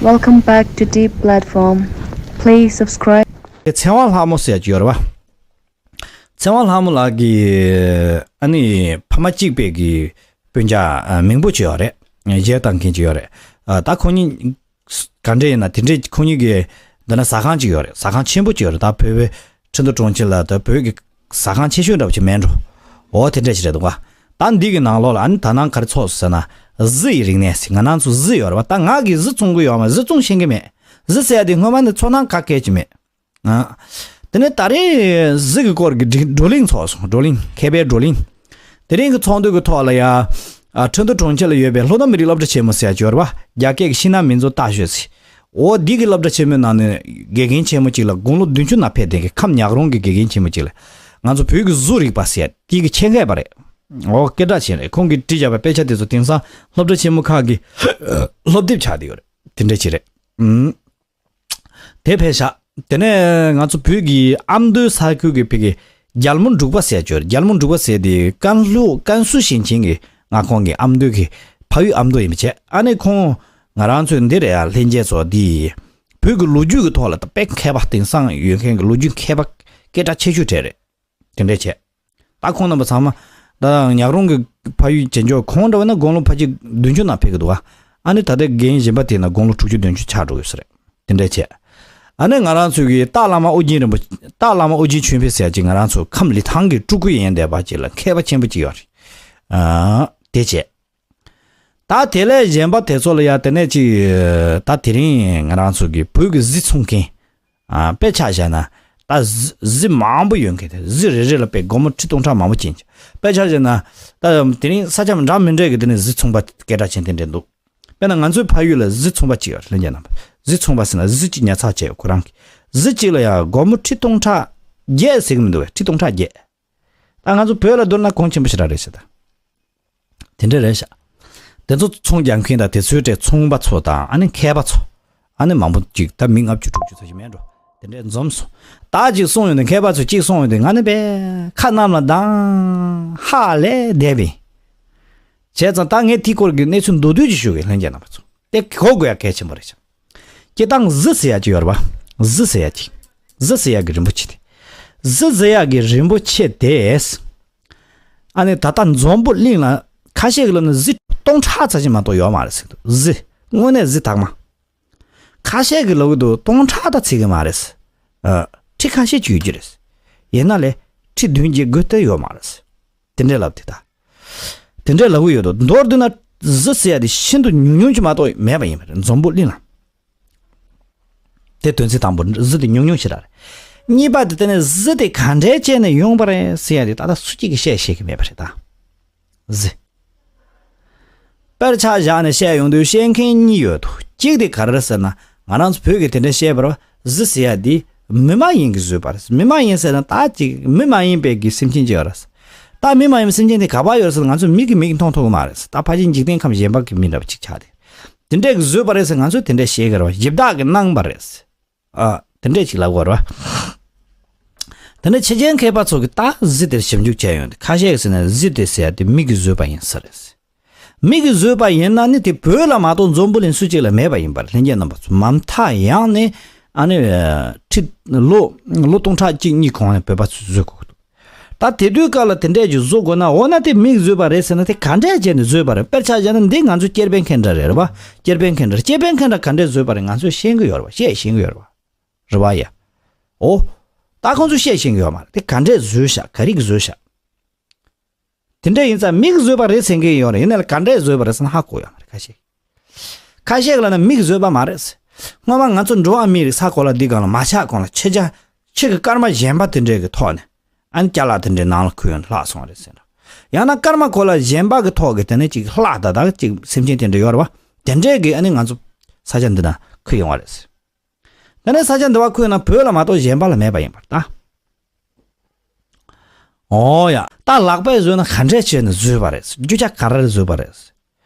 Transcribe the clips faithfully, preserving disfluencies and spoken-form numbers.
Welcome back to Deep Platform. Please subscribe. ཚེ་དབང་ལྷ་མོ་ཟེར་གྱི་ཡོད་རེད་བ། ཚེ་དབང་ལྷ་མོ་ལགས་ཀྱི་ཨ་ནི་ཕ་མ་གཅིག་པའི་གི་སྤུན་ཀྱག་མིང་པོ་ཅིག་ཡོད་རེད། གཞས་བཏང་མཁན་ཅིག་ཡོད་རེད། ད་ཁོང་གཉིས་ག་འདྲ་ཡིན་ན་དེ་འདྲའི་ཁོང་གཉིས་ཀྱི་འདི་ན་ཟ་ཁང་ཅིག་ཡོད་རེད། ཟ་ཁང་ཆེན་པོ་ཅིག་ཡོད་རེད། ད་བོད་པའི་ཁྲིན་ཏུ་གྲོང་ཁྱེར་ལ་ད་བོད་ཀྱི་ཟ་ཁང་ཆེ་ཤོས་འདྲ་པོ་ཅིག་མེད་འགྲོ། འོ་དེ་འདྲ་ཞིག་རེད་འདུག་ག་ད་འདི་གི་ནང་ལོགས་ལ་ཨ་ནི་ད་ནང་ག་རེ་ཚོགས་སོང་ཟེར་ན། གཟི་ཡི་རིག་གནས་ཟེར། ང་རང་ཚོ་གཟི་ཡོད་རེད་བ། ད་ང་གིས་གཟི་བཙོང་གི་ཡོད་མ་རེད། གཟི་བཙོང་ཤེས་ཀྱི་མེད། གཟི་ཟེར་ཡ་དེ་སྔོན་མ་ནས་ཚོར་སྣང་ག་གས་ཀྱི་མེད། ཨ། དེ་ནས་ད་རེས་གཟི་གི་སྐོར་གྱི་བགྲོ་གླེང་ཚོགས་སོང་། བགྲོ་གླེང་། མཁས་པའི་བགྲོ་གླེང་། དེ་རིང་གི་ཚོགས་འདུ་གི་ཐོག་ལ་ཡ། ཨ། ཁྲིན་ཏུ་གྲོང་ཁྱེར་ལ་ཡོད་པའི་ལྷོ་ནུབ་མི་རིགས་སློབ་གྲྭ་ཆེན་མོ་ཟེར་ཡ་ཅིག་ཡོད་རེད་བ། རྒྱ་སྐད་ཀྱི་ཤིང་ནགས་མིང་འཛུགས་ལྟ་ཞོག་ཟེར། འོ་འདི་གི་སློབ་གྲྭ་ཆེན་མོའི་ནང་ནས་དགེ་རྒན་ཆེན་མོ་གཅིག་ལ་དགུང་ལོ་བདུན་ཅུ་ན་ཕེབས་བསྡད་མཁན་ཁམས་ཉག་རོང་གི་དགེ་རྒན་ཆེན་མོ་གཅིག་ལ། ང་ཚོ་བོད་ཀྱི་གཟུགས་རིག་པ་ཟེར་ཡ་དེ་གི་ཆེད་མཁས་པ་རེད། འོ་སྐད་གྲགས་ཅན་རེད། ཁོང་གིས་བྲིས་བཞག་པའི་དཔེ་ཆ་དེ་ཚོ་དེང་སང་སློབ་གྲྭ་ཆེན་མོ་ཁག་གི་སློབ་དེབ་ཆགས་བསྡད་ཡོད་རེད། དེ་འདྲ་ཅིག་རེད། ཨུམ། དེ་ཕེབས་ཤག་དེ་ནས་ང་ཚོ་བོད་ཀྱི་ཨ་མདོའི་ས་ཁུལ་གྱི་ཕ་གི་རྒྱལ་མོ་འབྲུག་པ་ཟེར་ཅིག་ཡོད་རེད། རྒྱལ་མོ་འབྲུག་པ་ཟེར་དེ་ཀན་ལྷོ་ཀན་སུའུ་ཞིང་ཆེན་གྱི་མངའ་ཁོངས་ཀྱི་ཨ་མདོ་གི་ཕ་ཡུལ་ཨ་མདོ་ཡིན་པ་བྱས། ཨ་ནི་ཁོང་ང་རང་ཚོའི་འདི་རེད་ཡ། ལྷན་རྒྱས་ཚོ་འདི་བོད་ཀྱི་ལོ་རྒྱུས་ཀྱི་ཐོག་ལ་ད་དཔེ་མཁས་པ། དེང་སང་ཡོད་མཁན་གྱི་ལོ་རྒྱུས་མཁས་པ་སྐད་གྲགས་ཆེ་ཤོས་གྲས་རེད། དེ་འདྲ་བྱས། ད་ཁོང་རྣམ་པ་ཚང་མ་ད་ཉག་རོང་གི་ཕ་ཡུལ་བྱེད་འཇོག་ཁོང་འདྲ་བ་ན་དགུང་ལོ་ཕལ་ཆེར་བདུན་ཅུ་ནང་ཕེབས་ཀྱི་འདུག་ག་ཨ་ནི་ད་ལྟའི་རྒན་གཞན་པ་དེ་ན་དགུང་ལོ་དྲུག་ཅུ་བདུན་ཅུ་ཆགས་འགྲོ་གི་ས་རེད། དེ་འདྲ་བྱས། ཨ་ནི་ང་རང་ཚོའི་གི་སྟག་བླ་མ་ཨོ་རྒྱན་རིན་པོ། སྟག་བླ་མ་ཨོ་རྒྱན་ཆོས་འཕེལ་ཟེར་ཡ་ཅིག་ང་རང་ཚོ་ཁམས་ལི་ཐང་གི་སྤྲུལ་སྐུ་ཡིན་བསྡད་པ་ཅིག་ལ་མཁས་པ་ཆེན་པོ་ཅིག་ཡོད་རེད། ཨ། དེ་བྱས། ད་དེ་ལས་གཞན་པ་དེ་ཚོ་ལ་ཡ་དེ་ནས་ཅིག་ད་དེ་རིང་ང་རང་ཚོ་གི་བོད་ཀྱི་གཟི་འཚོང་མཁན། ཨ། དཔེ་ཆ་བཞག་ན། ད་གཟི་གཟི་མང་པོ་ཡོད་མཁན་དེ། གཟི་རེ་རེ་ལ་དཔེ་སྒོར་མོ་ཁྲི་སྟོང་ཕྲག་མང་པོ་ཅན་གྱི། དཔེ་ཆ་བཞག་ན། ད་དེ་རིང་ས་ཆ་འདྲ་མི་འདྲ་གི་དེ་ནས་གཟི་ཚོང་པ་སྐད་གྲགས་ཅན་དེ་འདྲ་འདུག་དཔེར་ན་ང་ཚོའི་ཕ་ཡུལ་ལ་གཟི་ཚོང་པ་གཅིག་ཡོད་རེད། ལྷན་རྒྱས་རྣམ་པ། གཟི་ཚོང་པ་ཟེར་ན་གཟི་གཅིག་ཉར་ཚགས་བྱས་ཡོད། ཁོ་རང་གིས་གཟི་གཅིག་ལ་ཡ་སྒོར་མོ་ཁྲི་སྟོང་ཕྲག་བརྒྱད་ཟེར་གི་མི་འདུག་བས། ཁྲི་སྟོང་ཕྲག་བརྒྱད། ད་ང་ཚོ་བོད་ལ་བསྡུར་ན་གོང་ཆེན་པོ་ཞེ་དྲག་རེད་ཟེར་ད། དེ་འདྲ་རེད་ཤག་དེ་ཚོ་ཚོང་རྒྱག་མཁན་དང་དེ་ཚོའི་གྲས་ཚོང་པ་ཚོ་དང་ཨ་ནི་མཁས་པ་ཚོ། ཨ་ནི་མང་པོ་ཅིག་ད་མི་ལྔ་བཅུ་དྲུག་ཅུ་ཙམ་ཞིག་མེད་འགྲོ། དེ་འདྲས་འཛོམས་སོང་། ད་ཅིག་གསུངས་ཡོང་དུས། མཁས་པ་ཚོས་ཅིག་གསུངས་ཡོང་དུས་ང་ནི་དཔེ་ཁ་གནམ་ལ་ལྡང་ཧ་ལས་བསྡད་པས། བྱས་ཙང་ད་ངས་དེའི་སྐོར་གྱི་གནས་ཚུལ་མདོར་བསྡུས་ཅིག་ཞུ་གི། ལྷན་རྒྱས་རྣམ་པ་ཚོ། དེ་གོ་དགོས་ཡ་གལ་ཆེན་པོ་རེད་ཤག་སྤྱིར་བཏང་གཟི་ཟེར་ཡ་ཅིག་ཡོད་རེད་པ། གཟི་ཟེར་ཡ་ཅིག་གཟི་ཟེར་ཡ་གི་རིན་པོ་ཆེ་དེ། གཟི་ཟེར་ཡ་གི་རིན་པོ་ཆེ་དེ། ཨ་ནི་ད་ལྟ་འཛམ་བུ་གླིང་ལ་ཁ་ཤས་ཀྱིས་ལབ་ན་གཟི་སྟོང་ཕྲག་ཙམ་ཞིག་མ་གཏོགས་ཡོད་མ་རེད་ཟེར་འདུག་གཟི། དངོས་གནས་གཟི་དྭངས་མ། ཁ་ཤས་ཀྱིས་ལབ་ཀྱི་འདུག་སྟོང་ཕྲག་ད་ཚིག་གི་མ་རེད། ཨ། ཁྲི་ཁ་ཤས་ཅིག་ཡོད་ཀྱི་རེད། ཡིན་ན་ལས་ཁྲི་བདུན་བརྒྱད་དགུ་དེ་ཡོད་མ་རེད། དེ་འདྲས་ལབ་དེ་ད། དེ་འདྲས་ལབ་ཀྱི་ཡོད་འདུག་མདོར་བསྡུས་ན་གཟི་ཟེར་ཡ་དེ་ཤིན་ཏུ་ཉུང་ཉུང་ཅིག་མ་གཏོགས་མེད་པ་ཡིན་པ་རེད། འཛམ་བུ་གླིང་ལ། དེ་དོན་ཚན་དང་པོ། གཟི་དེ་ཉུང་ཉུང་ཞེ་དྲག་རེད། གཉིས་པ་དེ་དེ་ནས་གཟི་དེ་ག་འདྲས་བྱས་ནས་ཡོང་པ་རེད་ཟེར་ཡ་དེ་ད་ལྟ་སུ་གཅིག་གིས་བཤད་ཤེས་ཀྱི་མེད་པ་རེད་ད། གཟི། དཔེར་ཆ་བཞག་ནས་བཤད་ཡོང་དུས་བཤད་མཁན་གཉིས་ཡོད་དོ། གཅིག་དེ་ག་རེ་ཟེར་ན། ང་རང་ཚོ་བོད་ཀྱི་དེ་འདྲ་བཤད་པར་གཟི་ཟེར་ཡ་དེ་མི་མ་ཡིན་གྱིས་བཟོས་པ་རེད། མི་མ་ཡིན་ཟེར་ན་ད་ཅིག་མི་མ་ཡིན་པའི་གི་སེམས་ཅན་ཅིག་ཡོད་རེད། ད་མི་མ་ཡིན་པའི་སེམས་ཅན་དེ་ག་པར་ཡོད་རེད་ཟེར་ན་ང་ཚོ་མིག་གིས་མིག་མཐོང་ཐུབ་ཀྱི་མ་རེད། ད་ཕལ་ཆེར་འཇིག་རྟེན་ཁམས་གཞན་པ་གི་མི་འདྲ་བ་ཅིག་ཆགས་ཏེ། དེ་འདྲས་གིས་བཟོས་པ་རེད་ཟེར་ང་ཚོས་དེ་འདྲས་བཤད་ཀྱི་རེད་བ། གཞི་བདག་གིས་གནང་བ་རེད། ཨ། དེ་འདྲས་ཅིག་ལབ་དགོས་རེད་བ། དེ་ནས་ཕྱི་རྒྱལ་མཁས་པ་ཚོ་གིས་ད་གཟི་དེར་ཞིབ་འཇུག་བྱས་ཡོང་དུས་ཁ་ཤས་ཀྱིས་ཟེར་ན་གཟི་དེ་ཟེར་ཡ་དེ་མི་གིས་བཟོས་པ་ཡིན་ས་རེད། མི་གིས་བཟོས་པ་ཡིན་ན་ནི་དེ་བོད་ལ་མ་གཏོགས་འཛམ་བུ་གླིང་སུ་གཅིག་ལ་མེད་པ་ཡིན་པར་ལྷན་རྒྱས་རྣམ་པ་ཚོ། མ་མཐའ་ཡང་ནས་ཨ་ནི་ཁྲི་ལོ་ལོ་སྟོང་ཕྲག་གཅིག་གཉིས་གོང་ནས་བོད་པ་ཚོས་བཟོས་དགོས་ཀྱི་འདུག་ད་དེ་དུས་སྐབས་ལ་དེ་འདྲས་ཀྱི་བཟོ་དགོས་ན། འོ་ན་དེ་མིས་བཟོས་པ་རེད་ཟེར་ན་དེ་ག་འདྲས་བྱས་ནས་བཟོས་པ་རེད། དཔེར་ཆ་བཞག་ན་འདི་ང་ཚོ་ཀེར་པན་ཁེན་ཌྲ་རེད་རེད་བ། ཀེར་པན་ཁེན་ཌྲ། ཀེར་པན་ཁེན་ཌྲ་ག་འདྲས་བཟོས་པ་རེད་ང་ཚོས་ཤེས་ཀྱི་ཡོད་རེད་བ། བཤད་ཤེས་ཀྱི་ཡོད་རེད་བ། རེད་བ་ཡ། འོ། ད་ཁོང་ཚོས་བཤད་ཤེས་ཀྱི་ཡོད་མ་རེད། དེ་ག་འདྲས་བཟོས་ཤག་ག་རེ་གིས་བཟོས་ཤག་དེ་འདྲས་ཡིན་ཙང་མིས་བཟོས་པ་རེད་ཟེར་མཁན་ཡོད་རེད། ཡིན་ན་ལ་ག་འདྲས་བཟོས་པ་རེད་ཟེར་ན་ཧ་གོ་ཡོད་མ་རེད་ཁ་ཤས། ཁ་ཤས་ལ་ན་མིས་བཟོས་པ་མ་རེད། སྔོན་མ་ང་ཚོ་འགྲོ་བ་མིའི་རིགས་ས་གོ་ལ་འདི་སྒང་ལ་མ་ཆགས་གོང་ལ་ཕྱི་རྒྱལ་ཕྱི་གི་སྐར་མ་གཞན་པ་དེ་འདྲས་ཀྱི་ཐོག་ནས་ཨ་ནི་ཅ་ལག་དེ་འདྲས་ནང་ལ་ཁུར་ཡོང་ལྷག་སོང་བ་རེད་ཟེར་འདྲ། ཡང་ན་སྐར་མ་གོ་ལ་གཞན་པ་གི་ཐོག་གི་དེ་ནས་ཅིག་ལྷག་ད་ད་ཅིག་སེམས་ཅན་དེ་འདྲས་ཡོད་རེད་བ། དེ་འདྲས་ཀྱི་ཨ་ནི་ང་ཚོ་ས་ཆ་འདི་ན་ཁུར་ཡོང་བ་རེད། དེ་ནས་ས་ཆ་འདི་བ་ཁུར་ན་བོད་ལ་མ་གཏོགས་གཞན་པ་ལ་མེད་པ་ཡིན་པར་ད། ཨོ་ཡ། ད་ལག་པས་བཟོས་ན་ག་འདྲས་བྱས་ནས་བཟོས་པ་རེད། རྒྱུ་ཆ་ག་རེ་ལས་བཟོས་པ་རེད།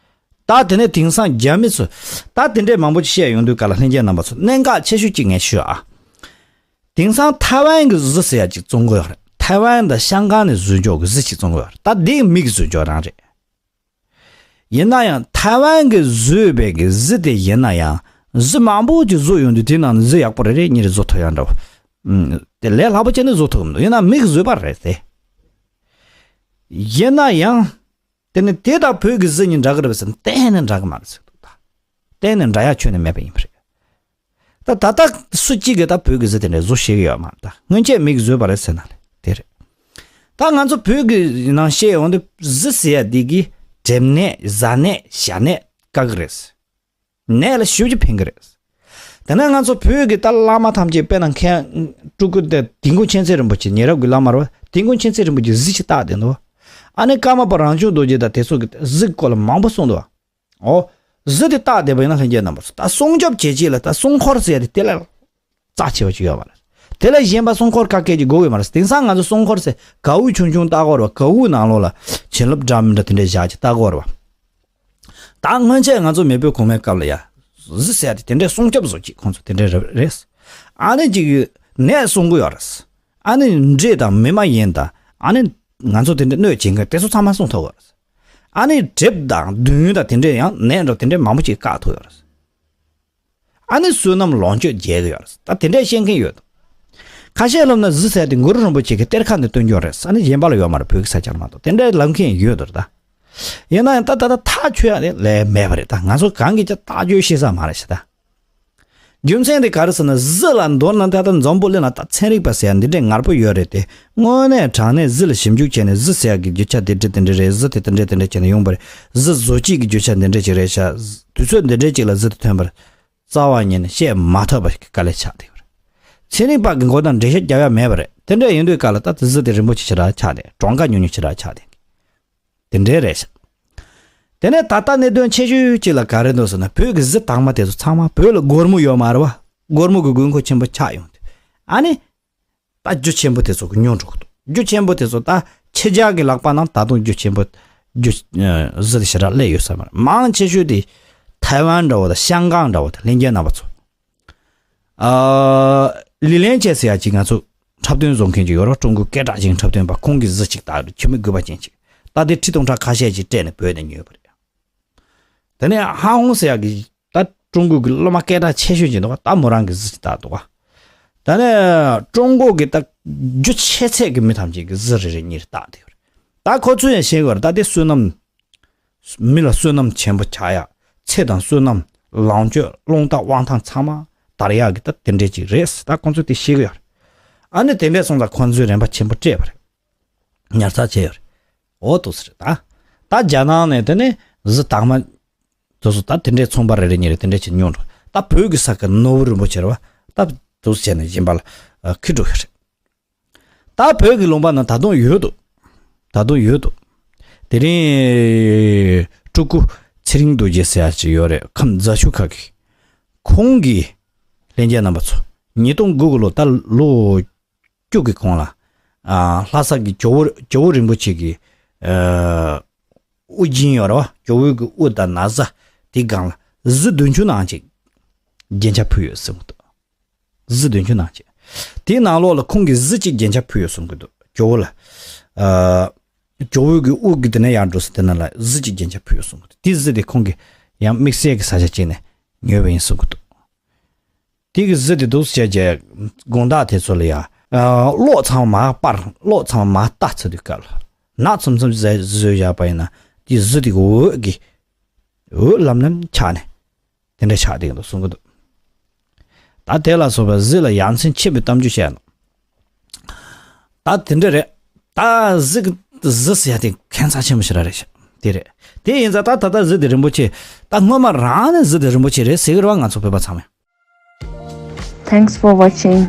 ད་དེ་ནས་དེང་སང་རྒྱ་མི་ཚོ། ད་དེ་འདྲས་མང་པོ་ཅིག་བཤད་ཡོང་དུས་ག་ལ་ལྷན་རྒྱས་རྣམ་པ་ཚོ་གནད་འགག་ཆེ་ཤོས་གཅིག་ངས་ཞུ་ཨ། དེང་སང་ཐའེ་ཝན་གྱི་གཟི་ཟེར་ཡ་ཅིག་བཙོང་གི་ཡོད་རེད། ཐའེ་ཝན་དང་ཤང་ཀང་ནས་བཟོས་འཇོག་གི་གཟི་ཅིག་བཙོང་གི་ཡོད་རེད། ད་འདི་མི་གིས་བཟོས་འཇོག་རང་རེད། ཡིན་ན་ཡང་ཐའེ་ཝན་གྱིས་བཟོས་པའི་གི་གཟི་དེ་ཡིན་ན་ཡང་ གཟི་མང་པོ་ཅིག་བཟོ་ཡོང་དུས་དེ་ནང་ནས་གཟི་ཡག་པོ་རེ་རེ་གཉིས་རེ་བཟོ་ཐུབ་ཡག་འདྲ་བོ། ཨུམ། དེ་ལས་སླ་པོ་བྱས་ནས་བཟོ་ཐུབ་ཀྱི་མི་འདུག་ཡིན་ན་མིག་གིས་བཟོས་པ་རེད་དེ། ཡིན་ན་ཡང་། དེ་ནི་དེ་དང་བོད་ཀྱི་གཟི་གཉིས་འདྲ་གི་རེད་པས་ཟེར་ན་གཏན་ནས་འདྲ་གི་མ་རེད་ཟེར་འདུག་ད། གཏན་ནས་འདྲ་ཡག་ཁྱོན་ནས་མེད་པ་ཡིན་པ་རེད། ད་ད་ལྟ་སུ་གཅིག་གིས་ད་བོད་ཀྱི་གཟི་དེ་འདྲ་བཟོ་ཤེས་ཀྱི་ཡོད་མ་རེད་ད། སྔོན་ཆད་མིག་གིས་བཟོས་པ་རེད་ཟེར་ན་ལས་དེ་རེད། ད་ང་ཚོ་བོད་ཀྱི་ནང་བཤད་ཡོང་དུས་གཟི་ཟེར་ཡ་འདི་གིས་གྲིབ་ནད་གཟའ་ནད་ཞ་ནད་བཀག་གི་རེད། ནད་ལ་ཞེ་པོ་ཅིག་ཕན་གྱི་རེད། དེ་ནས་ང་ཚོ་བོད་ཀྱི་ད་བླ་མ་ཐམས་ཅད་དཔེར་ན་མཁན་སྤྲུལ་སྐུ་དེ་དིལ་མགོ་མཁྱེན་བརྩེ་རིན་པོ་ཆེ། ཉེ་རབས་ཀྱི་བླ་མ་རེད་པ། དིལ་མགོ་མཁྱེན་བརྩེ་རིན་པོ་ཆེ་གཟི་ཅིག་བཏགས་བསྡད་འདུག་ཨ་ནི་ཀརྨ་པ་རང་བྱུང་རྡོ་རྗེ་དང་དེ་ཚོ་གིས་གཟི་གི་སྐོར་ལ་མང་པོ་གསུངས་འདུག་ཨོ། གཟི་དེ་བཏགས་བསྡད་པ་ཡིན་ན་ལྷན་རྒྱས་རྣམ་པ་ཚོ་ད་སྲུང་སྐྱོབ་བྱེད་ཆེད་ལ་ད་སྲུང་འཁོར་ཟེར་ཡ་དེ་དེ་ལས་རྩ་ཆེ་བ་ཅིག་ཡོད་མ་རེད། དེ་ལས་གཞན་པ་སྲུང་འཁོར་ག་གེ་ཅིག་དགོས་ཀྱི་མ་རེད། དེང་སང་ང་ཚོ་སྲུང་འཁོར་ཟེར་གའུ་ཆུང་ཆུང་བཏགས་ཀྱི་ཡོད་རེད་པ། གའུ་ནང་ལོགས་ལ་བྱིན་རླབས་འདྲ་མི་འདྲ་དེ་འདྲ་བཞག་ཅིག་བཏགས་ཀྱི་ཡོད་རེད་པ། ད་སྔོན་ཆད་ང་ཚོ་མེས་པོའི་གོང་མའི་སྐབས་ལ་ཡ། གཟི་ཟེར་ཡ་དེ་དེ་འདྲའི་སྲུང་སྐྱོབ་བཟོ་ཅིག་ཁོང་ཚོ་དེ་འདྲའི་རེད། ཨ་ནི་ཅིག་ནད་སྲུང་གི་ཡོད་རེད། ཨ་ནི་འདྲེ་དང་མི་མ་ཡིན་དང་ཨ་ནི་ང་ཚོ་དེ་འདྲའི་གནོད་བྱེད་མཁན་དེ་ཚོ་ཚང་མ་སྲུང་ཐུབ་ཀྱི་ཡོད་རེད། ཨ་ནི་གྲིབ་དང་བདུད་དང་དེ་འདྲའི་ཡང་ནད་འདྲ་དེ་འདྲའི་མང་པོ་ཅིག་བཀག་ཐུབ་ཡོད་རེད། ཨ་ནི་བསོད་ནམས་ལོངས་སྤྱོད་རྒྱས་ཀྱི་ཡོད་རེད། ད་དེ་འདྲའི་བཤད་མཁན་ཡོད། ཁ་ཤས་ལབ་ན་གཟི་ཟེར་དེ་གུ་རུ་རིན་པོ་ཆེ་གི་གཏེར་ཁ་ནས་བཏོན་རྒྱུ་རེད། ཨ་ནི་གཞན་པ་ལ་ཡོད་མ་རེད། བོད་ཀྱི་ས་ཆར་མ་གཏོགས། དེ་འདྲའི་ལབ་མཁན་ཡོད་འདུག་ད། ཡིན་ན་ཡང་ད་ད་ད་ཐག་ཆོད་ཡ་དེ་ལས་མེད་པ་རེད། ད་ང་ཚོ་གང་གིས་ཀྱང་ཐག་ཆོད་ཤེས་ས་མ་རེད་ཤག་ད། རྒྱུ་མཚན་དེ་ག་རེ་ཟེར་ན་གཟི་ལ་མདོར་ན་ད་ལྟ་འཛམ་བུ་གླིང་ལ་ད་ཚན་རིག་པ་ཟེར་ཡ་འདི་འདྲའི་ངར་པོ་ཡོད་རེད་དེ། དངོས་གནས་དྲང་གནས་གཟི་ལ་ཞིབ་འཇུག་བྱས་ནས་གཟི་ཟེར་ཡ་གི་རྒྱུ་ཆ་དེ་འདྲ་དེ་འདྲ་རེད། གཟི་དེ་དེ་འདྲ་དེ་འདྲ་བྱས་ནས་ཡོང་པ་རེད། གཟི་བཟོ་བྱེད་ཀྱི་རྒྱུ་ཆ་འདི་འདྲ་ཅིག་རེད་ཤག་དུས་ཚོད་འདི་འདྲ་ཅིག་ལ་གཟི་དེ་ཐོན་པ་རེད། རྩ་བ་ཉིད་ནས་བཤད་མ་ཐུབ་པ་ཞིག་གི་དཀའ་ལས་ཆགས་བསྡད་ཡོད་རེད། ཚན་རིག་པ་གི་མགོ་དང་འགྲེལ་བཤད་རྒྱབ་ཡ་མེད་པ་རེད། དེ་འདྲ་ཡིན་དུས་སྐབས་ལ་ད་དེ་གཟི་དེ་རིན་པོ་ཆེ་ཞེ་དྲག་ཆགས་ཏེ་གྲངས་ཀ་ཉུང་ཉུང་ཞེ་དྲག་ཆགས་ཏེ། དེ་འདྲའི་རེད་ཤག་དེ་ནས་ད་ལྟ་གནད་དོན་ཆེ་ཤོས་གཅིག་ལ་ག་རེ་འདུག་ཟེར་ན། བོད་ཀྱི་གཟི་དྭངས་མ་དེ་ཚོ་ཚང་མ་བོད་ལ་སྒོར་མོ་ཡོད་མ་རེད་པ། སྒོར་མོ་གི་དགོས་མཁོ་ཆེན་པོ་ཆགས་ཡོང་དུས། ཨ་ནི། ད་རྒྱུ་ཆེན་པོ་དེ་ཚོ་གི་ཉོ་འགྲོ་གི་འདུག་རྒྱུ་ཆེན་པོ་དེ་ཚོ་ད་ཕྱི་རྒྱལ་གྱི་ལག་པ་ནང་ད་དུང་རྒྱུ་ཆེན་པོ་རྒྱུ་ཨ་གཟི་དེ་ཞེ་དྲག་སླེབས་ཡོད་ས་མ་རེད། མང་ཆེ་ཤོས་དེ་ཐའེ་ཝན་འདྲ་བོ་དང་ཤང་ཀང་འདྲ་བོ་དང་ལྷན་རྒྱས་རྣམ་པ་ཚོ། ཨ། ལི་ལན་ཅེ་ཟེར་ཡ་ཅིག་ང་ཚོ་འཁྲབ་སྟོན་བཟོ་མཁན་ཅིག་ཡོད་རེད། ཀྲུང་གོའི་སྐད་གྲགས་ཅན་འཁྲབ་སྟོན་པ། ཁོང་གིས་གཟི་ཅིག་བཏགས་འདུག་ཁྱི་མི་དགོས་པ་ཅན་ཅིག་ད་དེ་ཁྲི་སྟོང་ཕྲག་ཁ་ཤས་ཅིག་སྤྲད་ནས་བོད་ནས་ཉོས་པ་རེད། དེ་ནས་ཧ་ཧོང་ཟེར་ཡ་གི་ད་ཀྲུང་གོ་གི་སློབ་མ་སྐད་གྲགས་ཆེ་ཤོས་ཅིག་འདུག་ག་ད་མོ་རང་གི་གཟི་ཅིག་བཏགས་འདུག་ག་ད་ནས་ཀྲུང་གོ་གི་ད་རྒྱུ་ཆེ་ཚད་ཀྱི་མི་ཐམས་ཅད་ཀྱི་གཟི་རེ་རེ་གཉིས་རེ་བཏགས་བསྡད་ཡོད་རེད། ད་ཁོ་ཚོས་ཡང་ཤེས་དགོས་རེད། ད་དེ་བསོད་ནམས། མི་ལ་བསོད་ནམས་ཆེན་པོ་ཆགས་ཡ། ཚེ་དང་བསོད་ནམས། ལོངས་སྤྱོད། རླུང་རྟ་དབང་ཐང་ཚང་མ་དར་ཡག་གི་ད་དེ་འདྲས་ཅིག་རེད། ད་ཁོང་ཚོས་དེ་ཤེས་ཀྱི་ཡོད་རེད། ཨ་ནི་དེ་འདྲས་སོང་ཙང་ཁོང་ཚོས་རན་པ་ཆེན་པོ་སྤྲད་པ་རེད། ཉར་ཚགས་བྱས་ཡོད་རེད། འོ་འདུག་སེ་རེད་ད། ད་རྒྱ་ནག་ནས་དེ་ནས་གཟི་དྭངས་མ། དེ་ཚོ་ད་དེ་འདྲའི་ཚོང་པ་རེ་རེ་གཉིས་རེ་དེ་འདྲ་བྱས་ཉོ་འགྲོ། ད་བོད་ཀྱི་ས་ཁུལ་ནོར་བུ་རིན་པོ་ཆེ་རེད་པ། ད་འདུག་སེ་བྱས་ནས་གཞན་པ་ལ་ཨ་ཁྱེར་འགྲོ་གི་རེད། ད་བོད་ཀྱི་ལུང་པ་ན་ད་དུང་ཡོད་འདུག་ད་དུང་ཡོད་འདུག་དེ་རིང་སྤྲུལ་སྐུ་ཚེ་རིང་རྡོ་རྗེ་ཟེར་ཡ་ཅིག་ཡོད་རེད། ཁམས་རྫ་ཆུ་ཁ་གི། ཁོང་གིས་ལྷན་རྒྱས་རྣམ་པ་ཚོ་ཉིས་སྟོང་དགུ་གི་ལོ་ད་ལོ་བཅུ་གི་གོང་ལ། ཨ། ལྷ་ས་གི་ཇོ་བོ་ཇོ་བོ་རིན་པོ་ཆེ་གི། ཨ། དབུ་རྒྱན་ཡོད་རེད་པ། ཇོ་བོ་གི་དབུ་དང་ན་བཟའ་དེ་སྒང་ལ་གཟི་བདུན་ཅུ་ནང་གཅིག་རྒྱན་ཆ་ཕུལ་ཡོད་གསུང་གི་འདུག་གཟི་བདུན་ཅུ་ནང་གཅིག་དེའི་ནང་ལོགས་ལ་ཁོང་གིས་གཟི་གཅིག་རྒྱན་ཆ་ཕུལ་ཡོད་གསུང་གི་འདུག་ཇོ་བོ་ལ། ཨ། ཇོ་བོ་གི་དབུ་གི་དེ་ནས་ཡར་འགྲོ་ས་དེ་ནང་ལ་གཟི་གཅིག་རྒྱན་ཆ་ཕུལ་ཡོད་གསུང་གི་འདུག་དེ་གཟི་དེ་ཁོང་གིས་ཡང་དམིགས་བསལ་གྱི་ས་ཆ་གཅིག་ནས་ཉོས་པ་ཡིན་གསུང་གི་འདུག་དེ་གི་གཟི་དེ་འདུག་སེ་བྱས་རྗེས་དགོང་དག་དེ་ཚོ་ལ་ཡ། ཨ། གློག་ཚང་མ་སྤར། གློག་ཚང་མ་ལྟ་ཚར་དུས་སྐབས་ལ། ནག་ཚུམ་ཚུམ་བཟོས་བཟོས་བཞག་པ་ཡིན་ན་དེ་གཟི་དེ་གི་འོད་ཀྱི་འོད་ལམ་ལམ་ཆགས་ནས་དེ་འདྲ་ཆགས་བསྡད་ཀྱི་འདུག་གསུང་གི་འདུག་ད་དེ་ལ་སོགས་པ་གཟི་ལ་ཡ་མཚན་ཆེ་བའི་གཏམ་རྒྱུད་བཤད་ཡ་འདུག་ད་དེ་འདྲ་རེད། ད་གཟི་གི་གཟི་ཟེར་ཡ་དེ་ཁྱད་མཚར་ཆེན་པོ་ཞེ་དྲག་རེད་ཤག་དེ་རེད། དེ་ཡིན་ཙང་ད་ད་ལྟ་གཟི་དེ་རིན་པོ་ཆེ། ད་སྔོན་མ་རང་ནས་གཟི་དེ་རིན་པོ་ཆེ་རེད་ཟེར་གི་རེད་པ། ང་ཚོ་བོད་པ་ཚང་མས། Thanks for watching.